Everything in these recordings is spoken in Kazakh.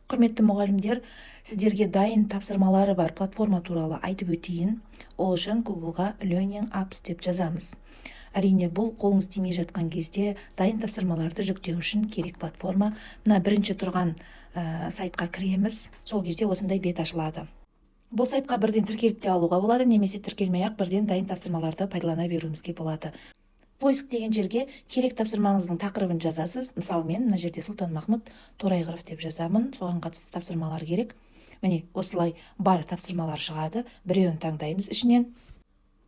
Құрметті мұғалімдер, сіздерге дайын тапсырмалары бар платформа туралы айтып өтейін. Ол үшін Гуглға Learning Apps деп жазамыз. Әрине, бұл қолыңыз тимей жатқан кезде дайын тапсырмаларды жүктеу үшін керек платформа. Мына бірінші тұрған сайтқа кіреміз. Сол кезде осындай бет ашылады. Бұл сайтқа бірден тіркеліп те алуға болады немесе тіркелмей ақ бірден дайын тапсырмаларды пайдалана беруімізге болады. Поиск деген жерге керек тапсырмаңыздың тақырыбын жазасыз. Мысалы, мен мына жерде Сұлтанмахмұт Торайғыров деп жазамын, соған қатысты тапсырмалар керек. Міне, осылай бар тапсырмалар шығады. Біреуін таңдаймыз ішінен.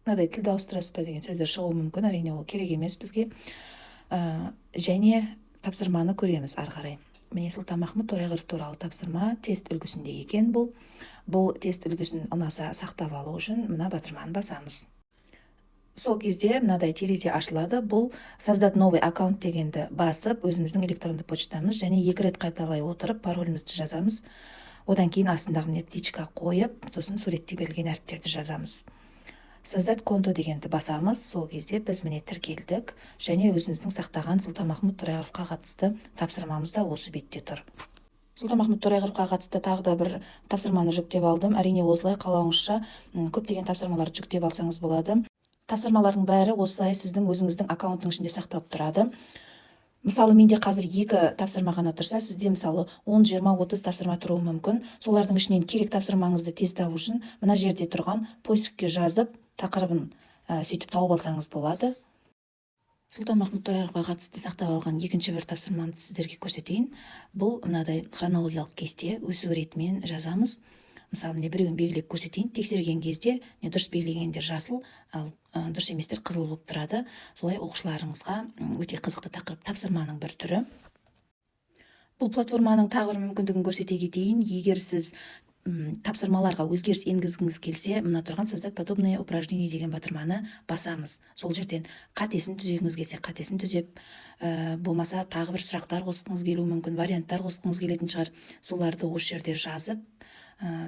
Мынадай «тілді ауыстырасыз ба» деген сөздер шығуы мүмкін, әрине, ол керек емес бізге. Және тапсырманы көреміз ары қарай. Міне, Сұлтанмахмұт Торайғыров туралы тапсырма тест үлгісінде екен. Бұл тест үлгісін ұнаса, сақтап алу үшін мына батырманы басамыз. Сол кезде мынадай терезе ашылады. Бұл «Создать новый аккаунт» дегенді басып, өзіміздің электронды почтамыз және екі рет қайталай отырып паролімізді жазамыз. Одан кейін астындағы, міне, птичка қойып, сосын суретте берілген әріптерді жазамыз. «Создать конто» дегенді басамыз. Сол кезде біз, міне, тіркелдік және өзіміздің сақтаған Сұлтанмахмұт Торайғыровқа қатысты тапсырмамыз да осы бетте тұр. Сұлтанмахмұт Торайғыровқа қатысты тағы да бір тапсырманы жүктеп алдым. Әрине, осылай қалауыңызша көптеген тапсырмаларды жүктеп алсаңыз болады. Тапсырмалардың бәрі осылай сіздің өзіңіздің аккаунттың ішінде сақталып тұрады. Мысалы, менде қазір екі тапсырма ғана тұрса, сізде, мысалы, 10, 20, 30 тапсырма тұруы мүмкін. Солардың ішінен керек тапсырмаңызды тез табу үшін мына жерде тұрған поискке жазып, тақырыбын сөйтіп тауып алсаңыз болады. Сұлтанмахмұт Торайғыровқа қатысты сақтап алған екінші бір тапсырмамды сіздерге көрсетейін. Бұл мынадай хронологиялық кесте, өсу ретімен жазамыз. Мысалы, міне, біреуін белгілеп көрсетейін. Тексерген кезде, міне, дұрыс белгілегендер жасыл, ал дұрыс еместер қызыл болып тұрады. Солай оқушыларыңызға өте қызықты тақырып, тапсырманың бір түрі. Бұл платформаның тағы бір мүмкіндігін көрсете кетейін. Егер сіз тапсырмаларға өзгеріс енгізгіңіз келсе, мына тұрған «Создать подобное упражнение» деген батырманы басамыз. Сол жерден қатесін түзегіңіз келсе, қатесін түзеп, болмаса тағы бір сұрақтар қосқыңыз келуі мүмкін, варианттар қосқыңыз келетін шығар. Соларды осы жерде жазып,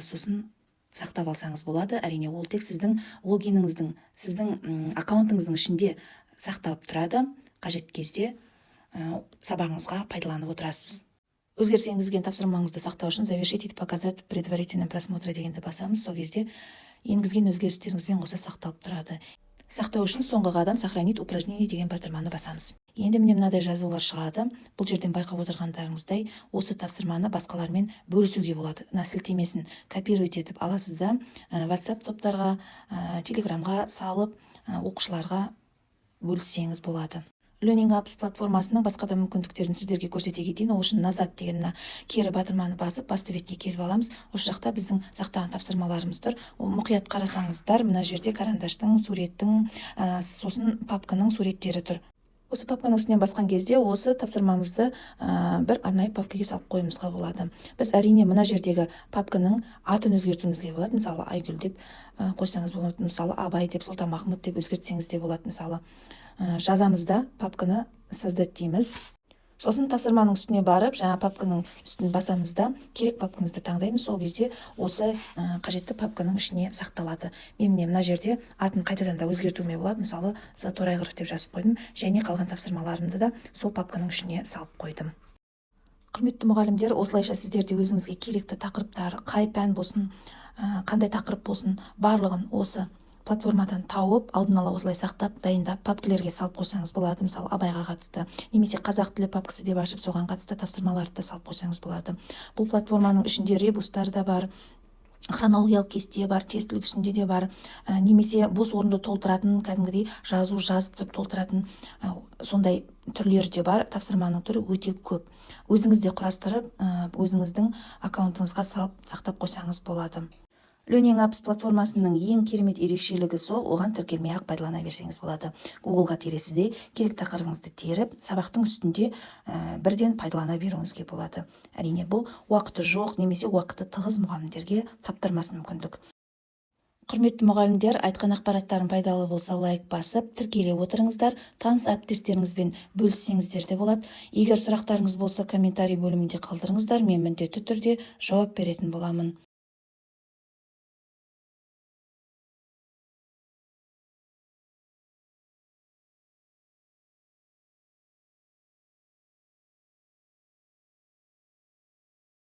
сосын сақтап алсаңыз болады. Әрине, ол тек сіздің логиніңіздің, сіздің аккаунтыңыздың ішінде сақталып тұрады. Қажет кезде сабағыңызға пайдаланып отырасыз. Өзгеріс енгізген тапсырмаңызды сақтау үшін «Завершить и показать предварительный просмотр» дегенді басамыз. Сол кезде енгізген өзгерістеріңізбен қоса сақталып тұрады. Сақтау үшін соңғы қадам «Сохранить упражнение» деген батырманы басамыз. Енді, міне, мынадай жазулар шығады. Бұл жерден байқап отырғандарыңыздай, осы тапсырманы басқалармен бөлісуге болады. Мына сілтемесін копировать етіп аласыз да, WhatsApp топтарға, Телеграмға салып, оқушыларға бөліссеңіз болады. Learning Apps платформасының басқа да мүмкіндіктерін сіздерге көрсете кетейін. Ол үшін «Назад» деген мына кері батырманы басып, басты бетке келіп аламыз. Осы жақта біздің сақтаған тапсырмаларымыз тұр. Ол мұқият қарасаңыздар, мына жерде карандаштың, суреттің, сосын папканың суреттері тұр. Осы папканың үстінен басқан кезде осы тапсырмамызды бір арнайы папкаге салып қоюымызға болады. Біз, әрине, мына жердегі папканың атын өзгертуімізге болады. Мысалы, Айгүл деп қойсаңыз болады, мысалы, Абай деп, Сұлтанмахмұт деп өзгертсеңіз де болады. Мысалы, жазамыз да, папканы «Создать» дейміз. Сосын тапсырманың үстіне барып, жаңа папканың үстін басамыз да, керек папкамызды таңдаймыз. Сол кезде осы қажетті папканың ішіне сақталады. Мен, міне, мына жерде атын қайтадан да өзгертуіме болады. Мысалы, З Торайғыров деп жазып қойдым және қалған тапсырмаларымды да сол папканың ішіне салып қойдым. Құрметті мұғалімдер, осылайша сіздер де өзіңізге керекті тақырыптар, қай пән болсын, қандай тақырып болсын, барлығын осы платформадан тауып, алдын ала осылай сақтап, дайындап, папкілерге салып қойсаңыз болады. Мысалы, Абайға қатысты немесе «Қазақ тілі» папкасы деп ашып, соған қатысты тапсырмаларды да салып қойсаңыз болады. Бұл платформаның ішінде ребустар да бар, хронологиялық кесте бар, тест үлгісінде де бар, немесе бос орынды толтыратын, кәдімгідей жазу жазып тұрып толтыратын сондай түрлері де бар. Тапсырманың түрі өте көп. Өзіңіз де құрастырып, өзіңіздің аккаунтыңызға салып, сақтап қойсаңыз болады. Learning Apps платформасының ең керемет ерекшелігі сол, оған тіркелмей ақ пайдалана берсеңіз болады. Гуглға тересіз де, керек тақырыбыңызды теріп, сабақтың үстінде бірден пайдалана беруіңізге болады. Әрине, бұл уақыты жоқ немесе уақыты тығыз мұғалімдерге таптырмас мүмкіндік. Құрметті мұғалімдер, айтқан ақпараттарым пайдалы болса, лайк басып, тіркеле отырыңыздар. Таныс әріптестеріңізбен бөліссеңіздер де болады. Егер сұрақтарыңыз болса, комментарий бөлімінде қалдырыңыздар, мен міндетті түрде жауап беретін боламын.